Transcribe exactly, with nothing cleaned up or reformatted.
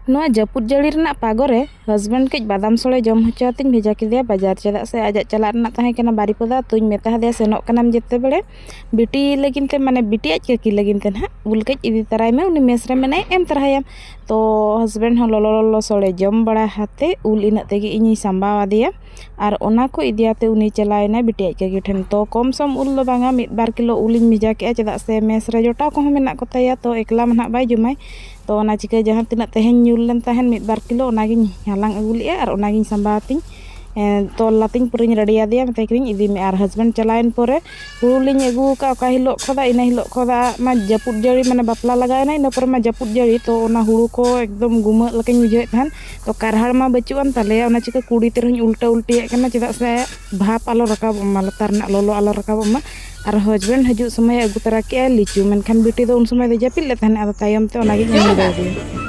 ᱱᱚᱣᱟ ᱡᱟᱹᱯᱩᱫ ᱡᱟᱹᱲᱤ ᱨᱮᱱᱟᱜ ᱯᱟᱜᱚᱨᱮ ᱦᱟᱥᱵᱮᱱᱰ ᱠᱟᱹᱡ ᱵᱟᱫᱟᱢ ᱥᱚᱲᱮ ᱡᱚᱢ ᱦᱚᱪᱚ ᱟᱛᱤᱧ ᱵᱷᱮᱡᱟ ᱠᱮᱫᱮᱭᱟ ᱵᱟᱡᱟᱨ, ᱪᱮᱫᱟᱜ ᱥᱮ ᱟᱡᱟᱜ ᱪᱟᱞᱟᱜ ᱨᱮᱱᱟᱜ ᱛᱟᱦᱮᱸ ᱠᱟᱱᱟ ᱵᱟᱨᱤᱯᱚᱫᱟ᱾ ᱛᱚᱧ ᱢᱮᱛᱟ ᱦᱟᱫᱮᱭᱟ ᱥᱮᱱᱚᱜ ᱠᱟᱱᱟᱢ ᱡᱮᱛᱮ ᱵᱮᱲᱮ ᱵᱤᱴᱤ ᱞᱟᱹᱜᱤᱫ ᱛᱮ, ᱢᱟᱱᱮ ᱵᱤᱴᱤ ᱟᱡ ᱠᱟᱹᱠᱤ ᱞᱟᱹᱜᱤᱫ ᱛᱮ ᱱᱟᱦᱟᱜ ᱩᱞ ᱠᱟᱹᱡ ᱤᱫᱤ ᱛᱟᱨᱟᱭ ᱢᱮ, ᱩᱱᱤ ᱢᱮᱥ ᱨᱮ ᱢᱮᱱᱟᱭ, ᱮᱢ ᱛᱟᱨᱟᱭᱟᱢ᱾ ᱛᱚ ᱦᱟᱥᱵᱮᱱᱰ ᱦᱚᱸ ᱞᱚᱞᱚ ᱞᱚᱞᱚ ᱥᱚᱲᱮ ᱡᱚᱢ ᱵᱟᱲᱟ ᱦᱟᱛᱮ ᱩᱞ ᱤᱱᱟᱹᱜ ᱛᱮᱜᱮ ᱤᱧᱤᱧ ᱥᱟᱢᱵᱟᱣ ᱟᱫᱮᱭᱟ᱾ ᱟᱨ ᱚᱱᱟ ᱠᱚ ᱤᱫᱤᱭᱟᱛᱮ ᱩᱱᱤ ᱪᱟᱞᱟᱣ ᱮᱱᱟᱭ ᱵᱤᱴᱤ ᱟᱡ ᱠᱟᱹᱠᱤ ᱴᱷᱮᱱ᱾ ᱛᱚ ᱠᱚᱢ ᱥᱚᱢ ᱩᱞ ᱫᱚ ᱵᱟᱝᱟ, ᱢᱤᱫ ᱵᱟᱨ ᱠᱤᱞᱳ ᱩᱞᱤᱧ ᱵᱷᱮᱡᱟ ᱠᱮᱜᱼᱟ, ᱪᱮᱫᱟᱜ ᱥᱮ ᱢᱮᱥ ᱨᱮ ᱡᱚᱴᱟᱣ ᱠᱚᱦᱚᱸ ᱢᱮᱱᱟᱜ ᱠᱚᱛᱟᱭᱟ, ᱛᱚ ᱮᱠᱞᱟ ᱢᱟ ᱱᱟᱦᱟᱜ ᱵᱟᱭ ᱡᱚᱢᱟᱭ᱾ ᱛᱚ ᱚᱱᱟ ᱪᱤᱠᱟᱹ ᱡᱟᱦᱟᱸ ᱛᱤᱱᱟᱹᱜ ᱛᱮᱦᱮᱧ ᱧᱩᱨ ᱞᱮᱱ ᱛᱟᱦᱮᱱ ᱢᱤᱫ ᱵᱟᱨ ᱠᱤᱞᱳ, ᱚᱱᱟᱜᱤᱧ ᱦᱟᱞᱟᱝ ᱟᱹᱜᱩ ᱞᱮᱜᱼᱟ ᱟᱨ ᱚᱱᱟᱜᱤᱧ ᱥᱟᱢᱵᱟᱣ ᱟᱛᱤᱧ, ᱮᱸ, ᱛᱚᱞ ᱟᱛᱤᱧ ᱯᱩᱨᱟᱹᱧ ᱨᱮᱰᱤ ᱟᱫᱮᱭᱟ, ᱢᱮᱛᱟᱭ ᱠᱟᱹᱱᱟᱹᱧ ᱤᱫᱤ ᱢᱮ᱾ ᱟᱨ ᱦᱟᱥᱵᱮᱱᱰ ᱪᱟᱞᱟᱣᱮᱱ ᱯᱚᱨᱮ ᱦᱩᱲᱩ ᱞᱤᱧ ᱟᱹᱜᱩ ᱟᱠᱟᱫ ᱚᱠᱟ ᱦᱤᱞᱳᱜ ᱠᱷᱚᱫᱟ, ᱤᱱᱟᱹ ᱦᱤᱞᱳᱜ ᱠᱷᱚᱫᱟ ᱢᱟ ᱡᱟᱹᱯᱩᱫ ᱡᱟᱹᱲᱤ, ᱢᱟᱱᱮ ᱵᱟᱯᱞᱟ ᱞᱟᱜᱟᱣᱮᱱᱟ, ᱤᱱᱟᱹ ᱯᱚᱨᱮ ᱢᱟ ᱡᱟᱹᱯᱩᱫ ᱡᱟᱹᱲᱤ, ᱛᱚ ᱚᱱᱟ ᱦᱩᱲᱩ ᱠᱚ ᱮᱠᱫᱚᱢ ᱜᱩᱢᱟᱹᱜ ᱞᱮᱠᱟᱧ ᱵᱩᱡᱷᱟᱹᱣᱮᱫ ᱛᱟᱦᱮᱱ᱾ ᱛᱚ ᱠᱟᱨᱦᱟᱲ ᱢᱟ ᱵᱟᱹᱪᱩᱜ ᱟᱱ ᱛᱟᱞᱮᱭᱟ, ᱚᱱᱟ ᱪᱤᱠᱟᱹ ᱠᱩᱰᱤ ᱛᱮ ᱨᱮᱦᱚᱸᱧ ᱩᱞᱴᱟᱹ ᱩᱞᱴᱤᱭᱮᱫ ᱠᱟᱱᱟ, ᱪᱮᱫᱟᱜ ᱥᱮ ᱵᱷᱟᱯ ᱟᱞᱚ ᱨᱟᱠᱟᱵᱚᱜ ᱢᱟ, ᱞᱟᱛᱟᱨ ᱨᱮᱱᱟᱜ ᱞᱚᱞᱚ ᱟᱞᱚ ᱨᱟᱠᱟᱵᱚᱜ ᱢᱟ᱾ ᱟᱨ ᱦᱟᱥᱵᱮᱱᱰ ᱦᱤᱡᱩᱜ ᱥᱚᱢᱚᱭ ᱟᱹᱜᱩ ᱛᱚᱨᱟ ᱠᱮᱜᱼᱟᱭ ᱞᱤᱪᱩ, ᱢᱮᱱᱠᱷᱟᱱ ᱵᱤᱴᱤ ᱫᱚ ᱩᱱ ᱥᱚᱢᱚᱭ ᱫᱚ ᱡᱟᱹᱯᱤᱫ ᱞᱮᱫ ᱛᱟᱦᱮᱱ, ᱟᱫᱚ ᱛᱟᱭᱚᱢ ᱛᱮ ᱚᱱᱟᱜᱤᱧ ᱮᱢ ᱞᱮᱫᱟ ᱟᱫᱮᱭᱟ᱾